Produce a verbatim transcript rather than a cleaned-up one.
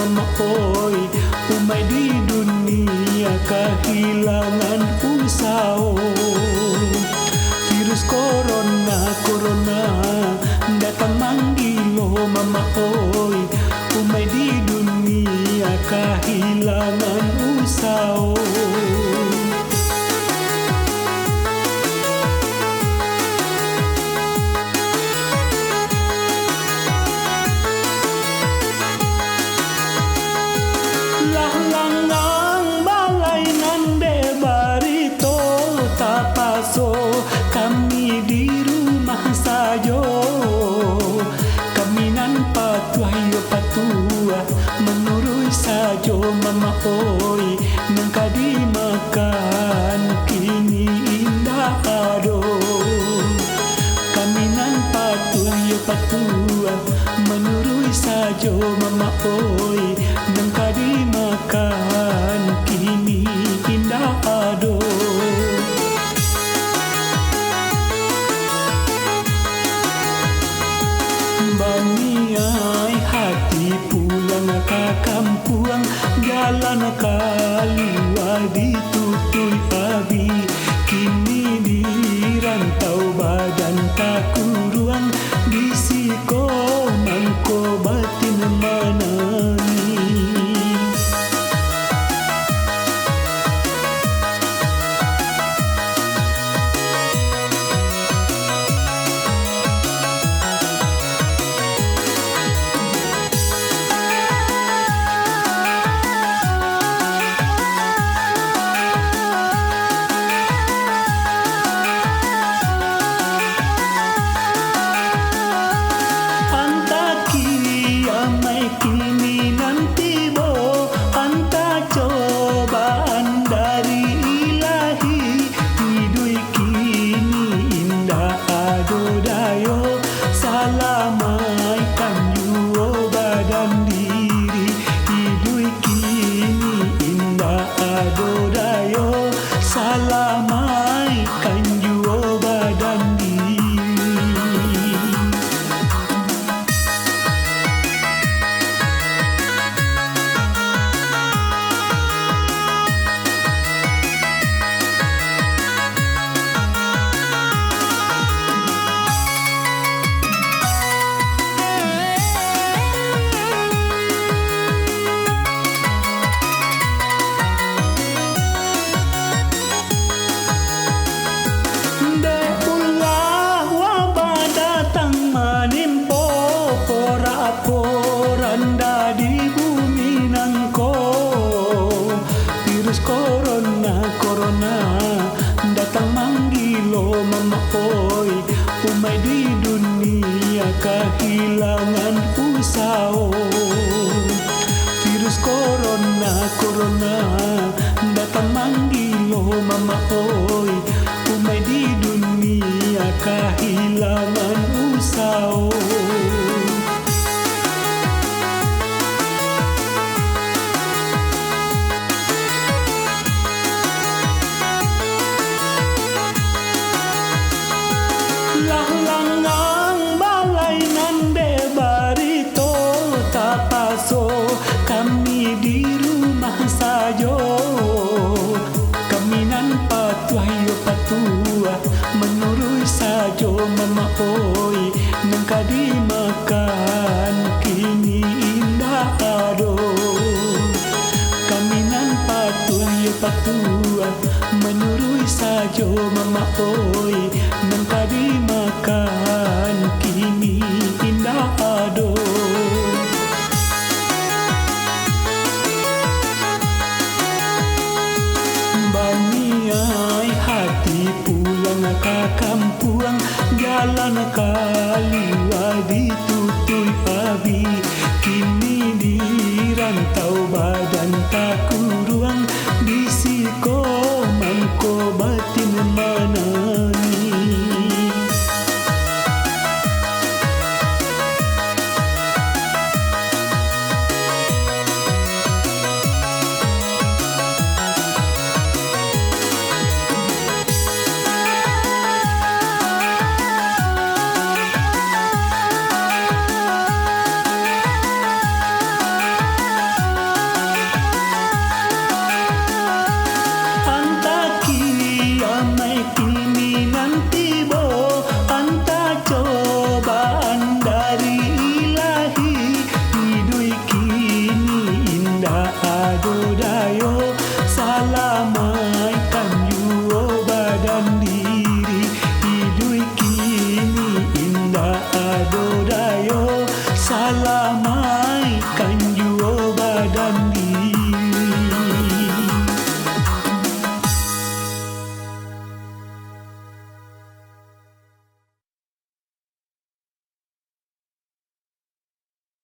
Oi, umaik di dunia kahilangan usaho. Virus corona, corona, datang manggilo, Mamak oi, umaik di dunia kahilangan usaho. Lah langang balai nan dek barito, tapaso kami di rumah sajo. Kami nan patuah iyo patuah, manuruik sajo, Mamak oi, nan ka dimakan kini indak ado. Kami nan patuah iyo patuah, manuruik sajo, Mamak oi, nan ka dimakan kini indak ado. Baniaik hati pulang ka kampuang, jalan kalua ditutuik abih. Kini di rantau badan takuruang, di siko mangko batin manangih. Antah kiamaik kini nan tibo, antah cobaan dari Ilahi. Iduik kini indak ado dayo, salamaikkan juo badan diri. Iduik kini indak ado dayo, salamaikkan juo badan diri. Dek ulah wabah datang manimpo porak-poranda di bumi nangko. Virus corona, corona, datang manggilo, Mamak oi, umaik di dunia kahilangan usaho. Virus corona, corona, datang manggilo, Mamak oi, umaik di dunia kahilangan usaho. Lah langang balai nan dek barito, tapaso kami di rumah sajo. Kami nan patuah iyo patuah, manuruik sajo, Mamak oi, nan ka dimakan kini indak ado. Kami nan patuah iyo patuah, manuruik sajo, Mamak oi, nan ka dimakan kini indak ado. Baniaik hati pulang ka kampuang, jalan kalua ditutuik abih. Kini di rantau badan takuruang, di siko mangko batin manangih. Ado dayo, salamaikkan juo badan diri. Iduik kini indak ado dayo, salamaikkan juo badan diri.